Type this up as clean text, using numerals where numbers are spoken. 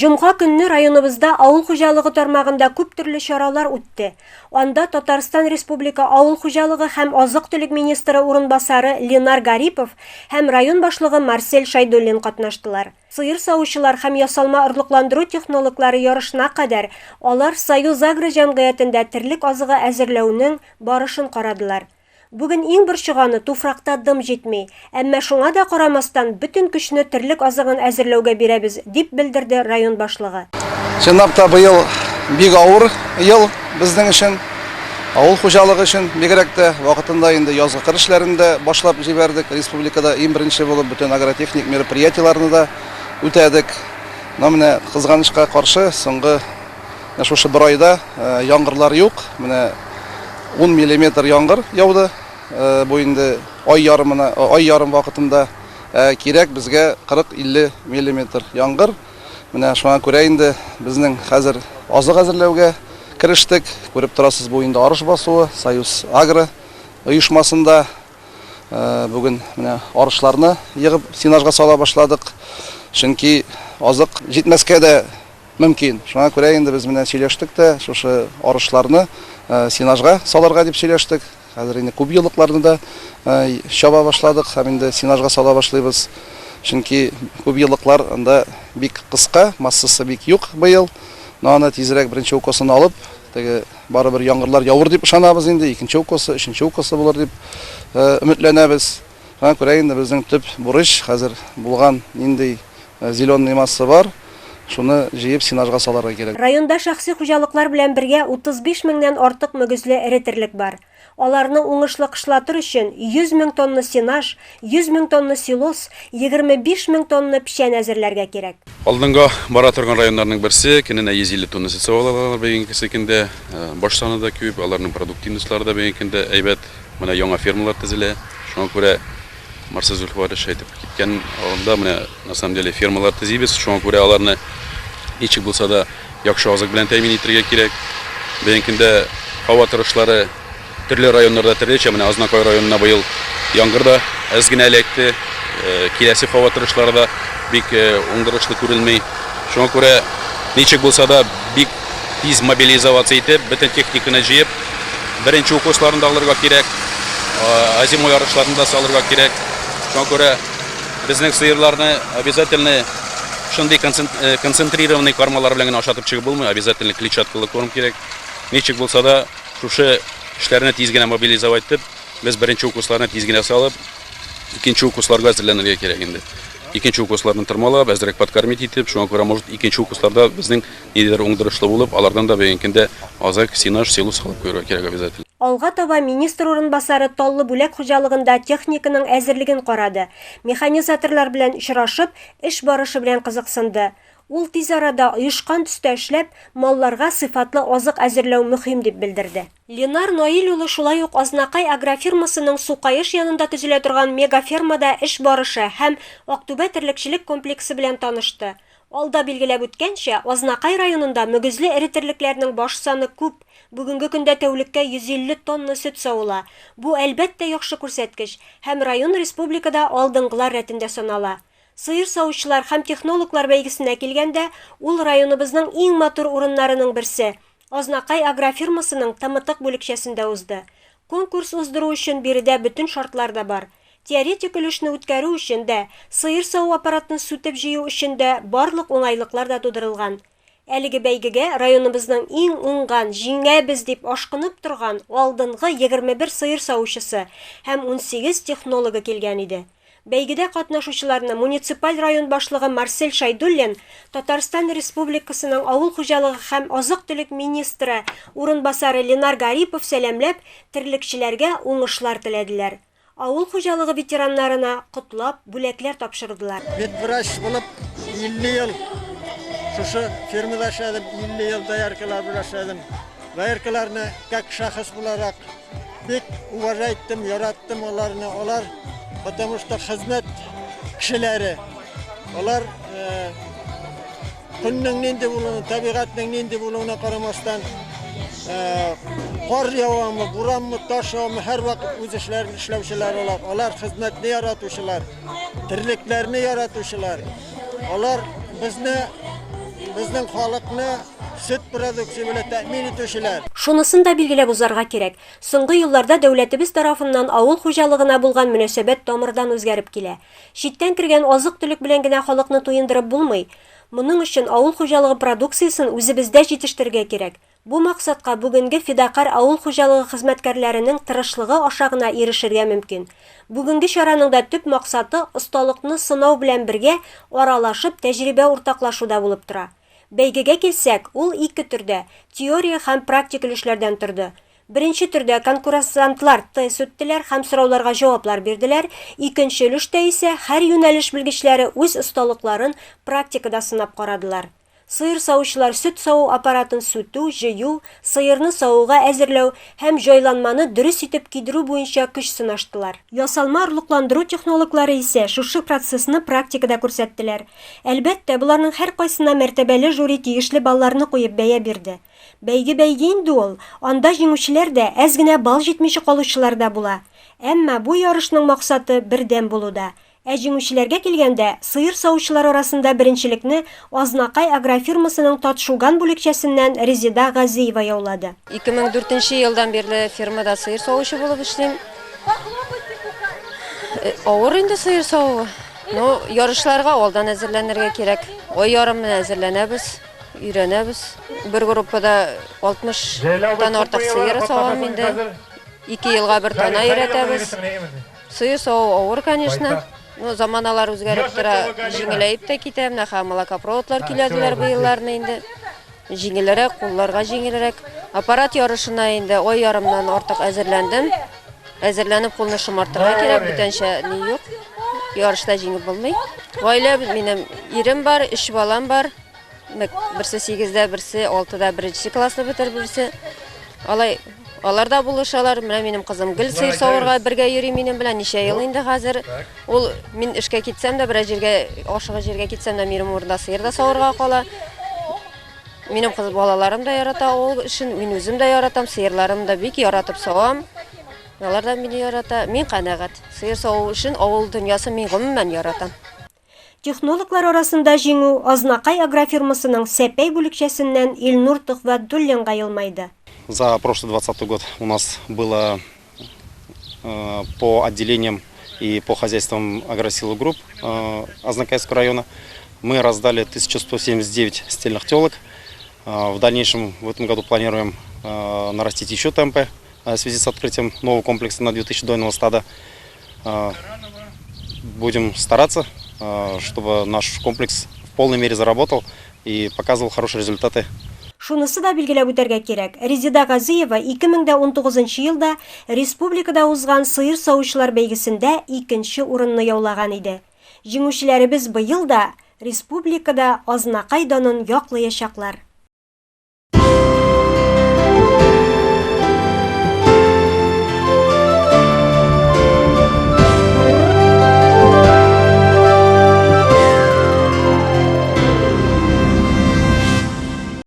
Җомга көнне районыбызда авыл хуҗалыгы тармагында күп төрле чаралар үтте. Анда Татарстан Республика авыл хуҗалыгы һәм азык-төлек министры урынбасары Ленар Гарипов һәм район башлыгы Марсель Шәйдуллин катнаштылар. Сыер савучылар һәм ясалма орлыкландыру технологлары ярышына кадәр алар Союзагро җәмгыятендә терлек азыгы әзерләүнең барышын карадылар. Бүген иң борчыганы, туфракта дым җитми. Әмма шуңа да карамастан, бөтен көчне терлек азыгын әзерләүгә бирәбез, дип белдерде район башлыгы. Чынлап та быел бик авыр ел безнең өчен, авыл хуҗалыгы өчен бигрәк тә. Вакытында инде язгы кыр эшләрен дә башлап җибәрдек. Республикада иң беренче булып бөтен агротехник мероприятиеләрне дә үтәдек. Но менә кызганычка каршы, соңгы Менә шушы бер айда яңгырлар юк. Менә 10 миллиметр яңгыр яуды. Бу инде ай ярымына, ай ярым вакытында кирәк безгә 40-50 миллиметр яңгыр. Менә шуңа күрә инде безнең хәзер азык әзерләүгә керештек. Күреп торасыз, бу инде арыш басуы, Союз Агро оешмасында. Бүген менә арышларны егып сенажга сала башладык. Чөнки азык җитмәскә дә Мөмкин. Шуңа күрә инде без менә сөйләштек тә, шушы арышларны сенажга салырга дип сөйләштек. Хәзер инде күпьеллыкларны да чаба башладык һәм инде сенажга сала башлыйбыз. Чөнки күпьеллыклар анда бик кыска, массасы бик юк быел. Но аны тизрәк беренче укосын алып, теге барыбер яңгырлар явыр дип ышанабыз инде, икенче укосы, өченче укосы булыр дип өметләнәбез. Шуңа күрә инде безнең төп бурыч хәзер булган нинди зеленый масса бар, шуны җыеп сенажга салырга кирәк. Районда шәхси хуҗалыклар белән бергә 35 меңнән артык мөгезле эре терлек бар. Аларны уңышлы кышлатыр өчен 100 мең тонна сенаж, 100 мең тонна силос, 25 мең тонна печән әзерләргә кирәк. Алдынга бара торган районнарның берсе, көненә 150 тонна сөт сава алалар бүгенгесе көндә. Баш саны да күп, аларның продуктивностьлары да бүгенге көндә әйбәт. Менә яңа фермалар төзелә. Шуңа күрә Марсель Зөлфәрович әйтеп киткән урында менә на самом деле фермалар төзибез. Шуңа күрә аларны ничек булса да яхшы азык белән тәэмин итәргә кирәк. Бүгенге көндә һава торышлары төрле районнарда төрлечә. Менә Азнакай районына быел яңгыр да әз генә эләкте. Киләсе һава торышлары да бик уңдырышлы күренми. Шуңа күрә ничек булса да бик тиз мобилизоваться итеп, бөтен техниканы җыеп, беренче укосларын да алырга кирәк, озимой арышларын да салырга кирәк. Шуңа күрә безнең сыерларны обязательно шундый концентрированный кормалар белән генә ашатып чыгып булмый, обязательно клетчаткалы корм кирәк. Ничек булса да, шушы эшләрне тиз генә мобилизовать итеп, без беренче укосларны тиз генә салып, икенче укосларга әзерләнергә кирәк инде. Икенче укосларны тырмалап, әзрәк подкормить итеп, шуңа күрә, может, икенче укосларда безнең Ниндидер уңдырышлы булып, алардан да бүгенге көндә азык, сенаж, силос салып куярга кирәк обязательно. Алга таба министр урынбасары Таллы Бүләк хуҗалыгында техниканың әзерлеген карады, механизаторлар белән очрашып, эш барышы белән кызыксынды. Ул тиз арада оешкан төстә эшләп, малларга сыйфатлы азык әзерләү мөһим дип белдерде. Ленар Наил улы шулай ук Азнакай агрофирмасының Сукаеш янында төзелә торган мегафермада эш барышы һәм Актүбә терлекчелек комплексы белән танышты. Алда билгеләп үткәнчә, Азнакай районында мөгезле эре терлекләрнең баш саны күп, бүгенге көндә тәүлеккә 150 тонна сөт савыла. Бу, әлбәттә, яхшы күрсәткеч һәм район республикада алдынгылар рәтендә санала. Сыер савучылар һәм технологлар бәйгесенә килгәндә, ул районыбызның иң матур урыннарының берсе, Азнакай агрофирмасының Тымытык бүлекчәсендә узды. Конкурс уздыру өчен биредә бөтен шартлар да бар. Теоретик өлешне үткәрү өчен дә, сыер саву аппаратын сүтеп җыю өчен дә барлык уңайлыклар да тудырылган. Әлеге бәйгегә районыбызның иң уңган, җиңәбез дип ашкынып торган алдынгы 21 сыер савучысы һәм 18 технологы килгән иде. Бәйгедә катнашучыларны муниципаль район башлыгы Марсель Шәйдуллин, Татарстан Республикасының авыл хуҗалыгы һәм азык-төлек министры урынбасары Ленар Гарипов сәламләп, терлекчеләргә уңышлар теләделәр. Авыл хуҗалыгы ветераннарына котлап, бүләкләр тапшырдылар. Ветврач булып 50 ел шушы фирмада эшләдем, 50 ел дояркалар белән эшләдем. Дояркаларны как шәхес буларак бик уважать иттем, яраттым аларны. Алар, потому что хезмәт кешеләре. Алар э, Көннең нинди булуына, табигатьнең нинди булуына карамастан, кар явамы, буранмы, таш явамы, һәрвакыт үз эшләрен эшләүчеләр алар. Алар хезмәтне яратучылар, терлекләрне яратучылар. Алар безне безнең халыкны сөт продукция белән тәэмин итүчеләр. Шунысын да билгеләп узарга кирәк, соңгы елларда дәүләтебез тарафыннан авыл хуҗалыгына булган мөнәсәбәт тамырдан үзгәреп килә. Читтән кергән азык-төлек белән генә халыкны туендырып булмый. Моның өчен авыл хуҗалыгы продукциясен үзебездә җитештерергә кирәк. Бу максатка бүгенге фидакарь авыл хуҗалыгы хезмәткәрләренең тырышлыгы аша гына ирешергә мөмкин. Бүгенге чараның да төп максаты осталыкны сынау белән бергә, аралашып, тәҗрибә уртаклашу да булып тора. Бәйгегә килсәк, ул ике төрдә, теория һәм практик өлешләрдән торды. Беренче төрдә конкурсантлар тест үттеләр һәм сорауларга җаваплар бирделәр, икенче өлештә исә һәр юнәлеш белгечләре үз осталыкларын практикада сынап карадылар. Сыер савучылар сөт саву аппаратын сүтү, җыю, сыерны савуга әзерләү һәм җайланманы дөрес итеп кидерү буенча көч сынаштылар. Ясалма орлыкландыру технологлары исә шушы процессны практикада күрсәттеләр. Әлбәттә, боларның һәркайсына мәртәбәле жюри тиешле балларны куеп бәя бирде. Бәйге бәйге инде ул, анда җиңүчеләр дә, әз генә балл җитмичә калучылар да була. Әмма бу ярышның максаты бердәм булуда. Ә җиңүчеләргә килгәндә, сыер савучылар арасында беренчелекне Азнакай агрофирмасының Татшуган бүлекчәсеннән Резеда Газиева яулады. 2004 нче елдан бирле фермада сыер савучы булып эшлим. Авыр инде сыер савуы. Ну, ярышларга алдан әзерләнергә кирәк. Ай ярым менә әзерләнәбез, өйрәнәбез. Бер группада 60 тан артык сыер савам инде. Ике елга бер тана өйрәтәбез. Сыер саву авыр, конечно. Ну, заманалар үзгәреп тора, җиңеләеп тә китә. Менә хәзер молокопроводлар килә диләр бу елларны инде. Җиңелрәк, кулларга җиңелрәк. Аппарат ярышына инде ай ярымнан артык әзерләндем. Әзерләнеп кулны шомартырга кирәк, бүтәнчә ни юк. Ярышта җиңеп булмый. Гаилә минем ирем бар, өч балам бар. Берсе сигездә, берсе алтыда, беренче классны бетерде, берсе. Алай алар да булышалар. Менә минем кызым гел сыер савырга бергә йөри минем белән ничә ел инде хәзер. Ул мин эшкә китсәм дә, берәр җиргә, ашыгыч җиргә китсәм дә, минем урында сыер да савырга кала. Минем кыз балаларым да ярата авыл эшен, мин үзем дә яратам, сыерларымны да бик яратып савам. Алар да мине ярата. Мин канәгать. Сыер саву эшен, авыл дөньясын мин гомумән яратам. Технологлар арасында җиңү Азнакай агрофирмасының Сәпәй бүлекчәсеннән Илнур Төхвәтуллинга елмайды. За прошлый двадцатый год у нас было по отделениям и по хозяйствам Агросилы Групп Азнакайского района мы раздали 1179 стельных телок. В дальнейшем в этом году планируем нарастить еще темпы в связи с открытием нового комплекса на 2000 дойного стада. Будем стараться, чтобы наш комплекс в полной мере заработал и показывал хорошие результаты. Шунысы да билгеләп үтәргә кирәк, Резеда Газиева 2019 елда республикада узган сыер савучылар бәйгесендә икенче урынны яулаган иде. Җиңүчеләребез быел да республикада Азнакай данын яклаячаклар.